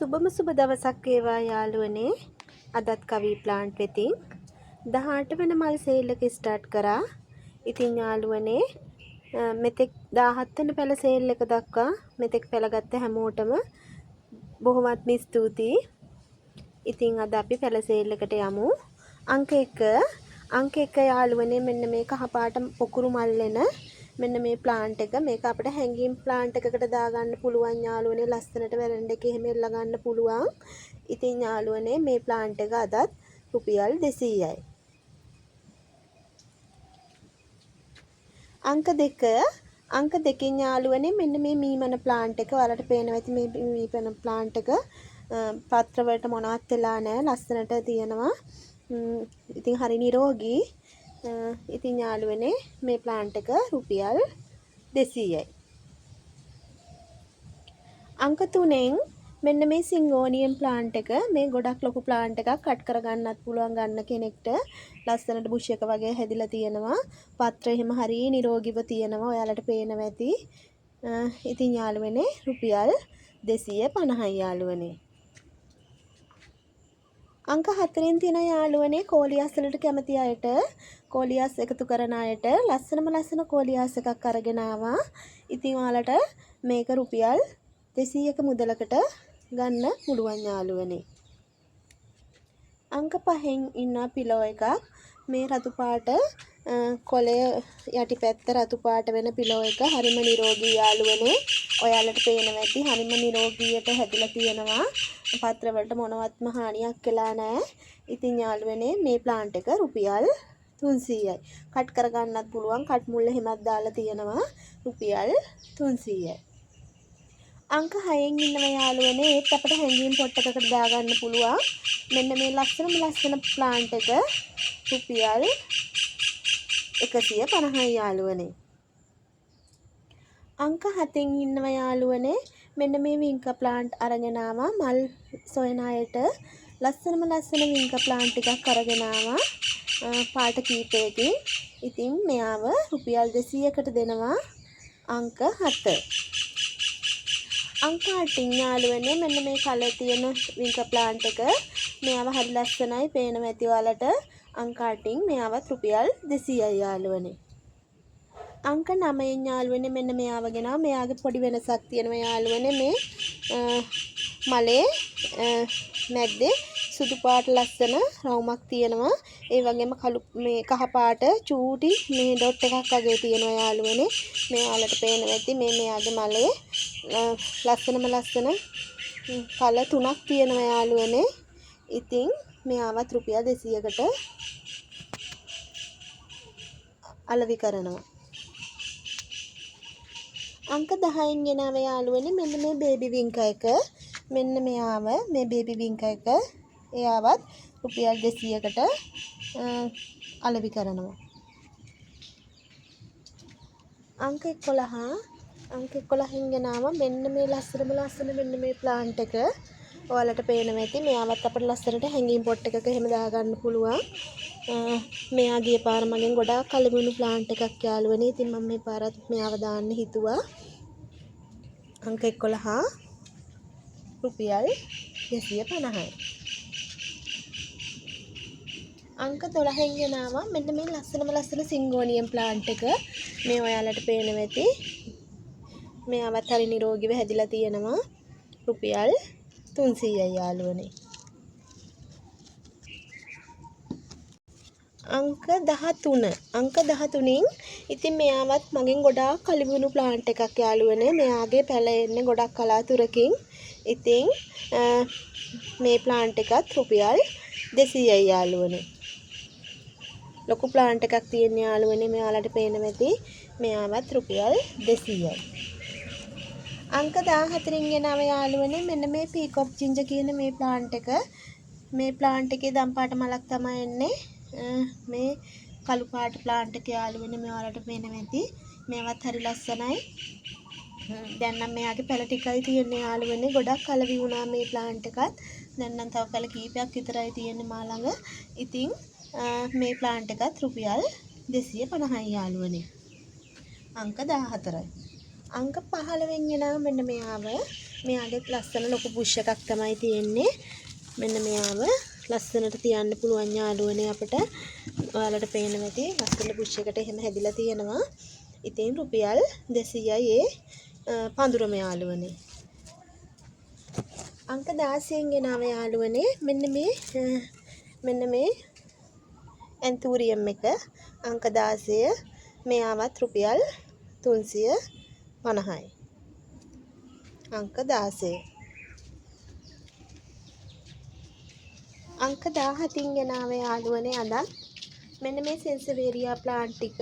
සුබම සුබ දවසක් වේවා යාළුවනේ. අදත් කවි ප්ලාන්ට් වෙතින් 18 වෙනි මල් සේල් එක ස්ටාර්ට් කරා. ඉතින් යාළුවනේ මෙතෙක් 17 වෙනි පැල සේල් එක දක්වා මෙතෙක් පැලගත්ත හැමෝටම බොහොමත්ම ස්තුතියි. ඉතින් අද අපි පැල සේල් එකට යමු. අංක 1 අංක 1 යාළුවනේ මෙන්න මේ කහ පාට පොකුරු මල් එන මෙන්න මේ ප්ලාන්ට් එක. මේක අපිට හැංගින් ප්ලාන්ට් එකකට දාගන්න පුළුවන් යාළුවනේ. ලස්සනට වැරන්ඩා එකේ එහෙම එල්ල ගන්න පුළුවන්. ඉතින් යාළුවනේ මේ ප්ලාන්ට් එක අදත් රුපියල් 200යි. අංක 2 අංක දෙකෙන් යාළුවනේ මෙන්න මේ මීමන ප්ලාන්ට් එක. ඔයාලට පේනවා ඇති මේ මීමන ප්ලාන්ට් එක පත්‍ර වලට මොනවත් වෙලා නැහැ. ලස්සනට තියෙනවා. ඉතින් හරි නිරෝගී. ඉතින් යාළුවනේ මේ ප්ලාන්ට් එක රුපියල් 200යි. අංක 3න් මෙන්න මේ සිංගෝනියම් ප්ලාන්ට් එක. මේ ගොඩක් ලොකු ප්ලාන්ට් එකක්. කට් කරගන්නත් පුළුවන් ගන්න කෙනෙක්ට. ලස්සනට බුෂ් එක වගේ හැදිලා තියෙනවා. පත්‍ර එහෙම හරි නිරෝගීව තියෙනවා. ඔයාලට පේනවා ඇති. ඉතින් යාළුවනේ රුපියල් 250යි යාළුවනේ. අංක 4න් තියෙන යාළුවනේ කෝලියස් වලට කැමති අයට, කෝලියස් එකතු කරන අයට ලස්සනම ලස්සන කෝලියස් එකක් අරගෙන ආවා. ඉතින් ඔයාලට මේක රුපියල් 200ක මුදලකට ගන්න පුළුවන් යාළුවනේ. අංක 5න් ඉන්නවා පිලෝ එකක්. මේ රතු පාට කොළය යටිපැත්ත රතු පාට වෙන පිලෝ එක හරිම නිරෝගී යාළුවනේ. ඔයාලට පේනවා ඇති හරිම නිරෝගීයට හැදිලා තියෙනවා. පත්‍ර වලට මොනවත්ම හානියක් වෙලා නෑ. ඉතින් යාළුවනේ මේ ප්ලාන්ට් එක රුපියල් 300යි. කට් කරගන්නත් පුළුවන්. කට් මුල්ල එහෙමත් දාලා තියෙනවා. රුපියල් 300යි. අංක 6න් ඉන්නවා යාළුවනේ. ඒත් අපිට හැංගීම් පොට් එකකට දාගන්න පුළුවන්. මෙන්න මේ ලස්සනම ලස්සන ප්ලාන්ට් එක රුපියල් 150යි යාළුවනේ. අංක 7න් ඉන්නවා යාළුවනේ. මෙන්න මේ වින්කා ප්ලාන්ට් අරගෙන ආවා. මල් සොයන අයට ලස්සනම ලස්සන වින්කා ප්ලාන්ට් ටිකක් අරගෙන ආවා. පාට කීපයකින්. ඉතින් මෙයාව රුපියල් 200කට දෙනවා. අංක 7. අංක 8න් යාළුවනේ මෙන්න මේ කලර් තියෙන වින්කා ප්ලාන්ට් එක. මෙයාව හරි ලස්සනයි පේනවා ඇති ඔයාලට. අංක 8න් මෙයාවත් රුපියල් 200යි යාළුවනේ. අංක 9න් යාළුවනේ මෙන්න මෙයාව ගෙනාවා. මෙයාගේ පොඩි වෙනසක් තියෙනවා යාළුවනේ. මේ මලේ මැද්දේ සුදු පාට ලස්සන රවුමක් තියෙනවා. ඒ වගේම කළු මේ කහ පාට චූටි මේ ඩොට් එකක් වගේ තියෙනවා යාළුවනේ. මේ ඔයාලට පේනවා ඇති මේ මෙයාගේ මලේ ලස්සනම ලස්සන කලර් තුනක් තියෙනවා යාළුවනේ. ඉතින් මෙයාවත් රුපියල් 200කට අලෙවි කරනවා. අංක 10න් ගෙනාව යාළුවනේ මෙන්න මේ බේබි වින්කා එක. මෙන්න මෙයාව මේ බේබි වින්කා එක එයාවත් රුපියල් 200කට අලෙවි කරනවා. අංක 11 අංක 11න් ගෙනාව මෙන්න මේ ලස්සනම ලස්සන මෙන්න මේ ප්ලාන්ට් එක. ඔයාලට පේනවා ඇති මෙයාවත් අපිට ලස්සනට හැංගීම් පොට් එකක එහෙම දාගන්න පුළුවන්. මෙයා ගිය පාර මගෙන් ගොඩාක් අලෙවි වුණු ප්ලාන්ට් එකක් යාළුවනේ. ඉතින් මම මේ පාරත් මෙයාව දාන්න හිතුවා. අංක 11 රුපියල් 250යි. අංක 12න් ගෙනාවා මෙන්න මේ ලස්සනම ලස්සන සිංගෝනියම් ප්ලාන්ට් එක. මේ ඔයාලට පේනවා ඇති. මෙයාවත් හරි නිරෝගීව හැදිලා තියෙනවා. රුපියල් 300යි යාළුවනේ. අංක 13 අංක 13න් ඉතින් මෙයාවත් මගෙන් ගොඩාක් කලිවුණු ප්ලාන්ට් එකක් යාළුවනේ. මෙයාගේ පැල එන්නේ ගොඩක් කලාතුරකින්. ඉතින් මේ ප්ලාන්ට් එකත් රුපියල් 200යි යාළුවනේ. ලොකු ප්ලාන්ට් එකක් තියෙන යාළුවනේ. මෙයාලට පේනවා ඇති. මෙයාවත් රුපියල් 200යි. අංක 14න් ගෙනාව යාළුවනේ මෙන්න මේ පීකොක් ජින්ජර් කියන මේ ප්ලාන්ට් එක. මේ ප්ලාන්ට් එකේ දම් පාට මලක් තමයි එන්නේ. මේ කළු පාට ප්ලාන්ට් එක යාළුවනේ මේ ඔයාලට පේනවා ඇති. මේවත් හරි ලස්සනයි. දැන් නම් මෙයාගේ පැල ටිකයි තියෙන්නේ යාළුවනේ. ගොඩක් කලවි වුණා මේ ප්ලාන්ට් එකත්. දැන් නම් තව පැල කීපයක් විතරයි තියෙන්නේ මා ළඟ. ඉතින් මේ ප්ලාන්ට් එකත් රුපියල් 250යි යාළුවනේ. අංක 14යි. අංක 15න් එනවා මෙන්න මෙයාව. මෙයාගෙත් ලස්සන ලොකු බුෂ් එකක් තමයි තියෙන්නේ. මෙන්න මෙයාව ලස්සනට තියන්න පුළුවන් යාළුවනේ අපිට. ඔයාලට පේනවා ඇති ලස්සන බුෂ් එකට එහෙම හැදිලා තියෙනවා. ඉතින් රුපියල් 200යි ඒ පඳුරම යාළුවනේ. අංක 16න් ගෙනාව යාළුවනේ මෙන්න මේ ඇන්තූරියම් එක අංක 16. මෙයාවත් රුපියල් 350යි. අංක 16. අංක 17න් ගෙනාව යාළුවනේ අදත් මෙන්න මේ සෙන්සවේරියා ප්ලාන්ට් ටික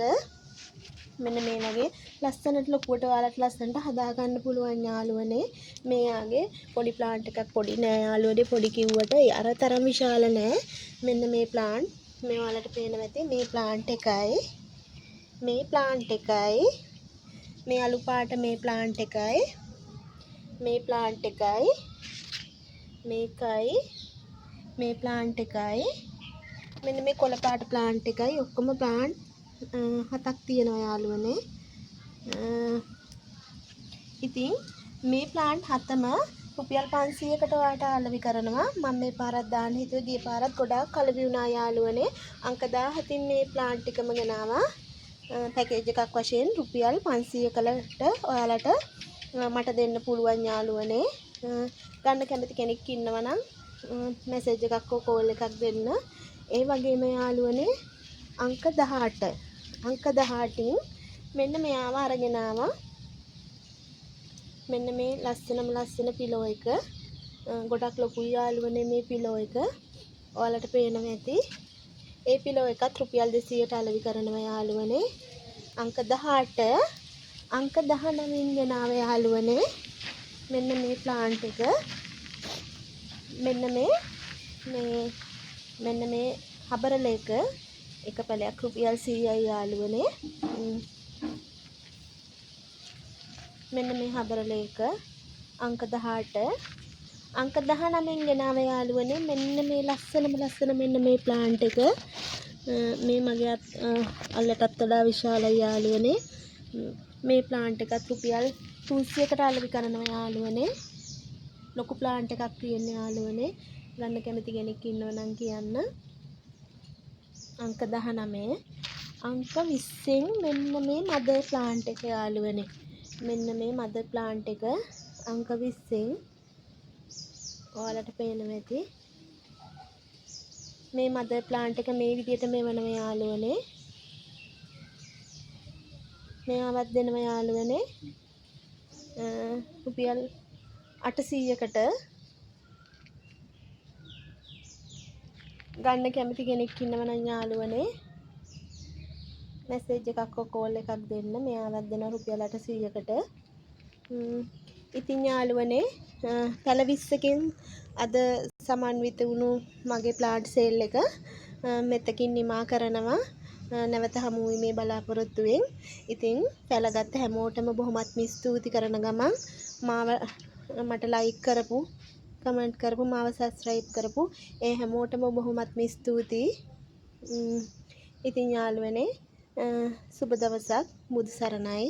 මෙන්න මේ වගේ ලස්සනට ලොකුවට ඔයාලට ලස්සනට හදාගන්න පුළුවන් යාළුවනේ. මෙයාගේ පොඩි ප්ලාන්ට් එකක්, පොඩි නෑ යාළුවනේ, පොඩි කිව්වට අර තරම් විශාල නෑ. මෙන්න මේ ප්ලාන්ට් මේ ඔයාලට පේනවා ඇති. මේ ප්ලාන්ට් එකයි, මේ ප්ලාන්ට් එකයි, මේ අලු පාට මේ ප්ලාන්ට් එකයි, මේ ප්ලාන්ට් එකයි, මේකයි, මේ ප්ලාන්ට් එකයි, මෙන්න මේ කොළ පාට ප්ලාන්ට් එකයි, ඔක්කොම ප්ලාන්ට් හතක් තියෙනවා යාළුවනේ. ඉතින් මේ ප්ලාන්ට් හතම රුපියල් 500කට ඔයාලට අලෙවි කරනවා. මම මේ පාරක් දාන්න හිතුවේ, ගිය පාරත් ගොඩාක් අලෙවි වුණා යාළුවනේ. අංක 17න් මේ ප්ලාන්ට් ටිකම ගෙනාවා. පැකේජ් එකක් වශයෙන් රුපියල් 500කට ඔයාලට මට දෙන්න පුළුවන් යාළුවනේ. ගන්න කැමති කෙනෙක් ඉන්නවා නම් මැසේජ් එකක් හෝ කෝල් එකක් දෙන්න. ඒ වගේම යාළුවනේ අංක 18. අංක 18න් මෙන්න මෙයාව අරගෙන ආවා. මෙන්න මේ ලස්සනම ලස්සන පිලෝ එක. ගොඩක් ලොකුයි යාළුවනේ මේ පිලෝ එක. ඔයාලට පේනවා ඇති. ඒ පිලෝ එකත් රුපියල් 200ට අලෙවි කරනවා යාළුවනේ. අංක 18. අංක 19න් ගෙනාව යාළුවනේ. මෙන්න මේ ප්ලාන්ට් එක. මෙන්න මෙන්න මේ හබරල එක. එක පැලයක් රුපියල් 100යි යාළුවනේ. මෙන්න මේ හබරල එක අංක 18. අංක 19න් ගෙනාව යාළුවනේ මෙන්න මේ ලස්සනම ලස්සන මෙන්න මේ ප්ලාන්ට් එක. මේ මගේ අල්ලටත් වඩා විශාලයි යාළුවනේ. මේ ප්ලාන්ට් එකත් රුපියල් 300කට අලෙවි කරනවා යාළුවනේ. ලොකු ප්ලාන්ට් එකක් තියෙන යාළුවනේ. ගන්න කැමති කෙනෙක් ඉන්නව නම් කියන්න. අංක 19. අංක 20න් මෙන්න මේ මදර් ප්ලාන්ට් එක යාළුවනේ. මෙන්න මේ මදර් ප්ලාන්ට් එක අංක 20න් ඔයාලට පේනවා ඇති. මේ මදර් ප්ලාන්ට් එක මේ විදිහට මෙවනවා යාළුවනේ. මෙයාවත් දෙනවා යාළුවනේ. රුපියල් 800කට ගන්න කැමති කෙනෙක් ඉන්නව නම් යාළුවනේ මැසේජ් එකක් හෝ කෝල් එකක් දෙන්න. මෙයාවත් දෙනවා රුපියල් 800කට. ඉතින් යාළුවනේ පැල 20කින් අද සමන්විත වුණු මගේ ප්ලාන්ට් සේල් එක මෙතකින් නිමා කරනවා. නැවත හමු වීමේ බලාපොරොත්තුවෙන්. ඉතින් පැලගත්ත හැමෝටම බොහොමත්ම ස්තුති කරන ගමන් මට ලයික් කරපු, කමෙන්ට් කරපු, මාව සබ්ස්ක්‍රයිබ් කරපු ඒ හැමෝටම බොහොමත්ම ස්තුතියි. ඉතින් යාළුවනේ සුබ දවසක්. බුදු සරණයි.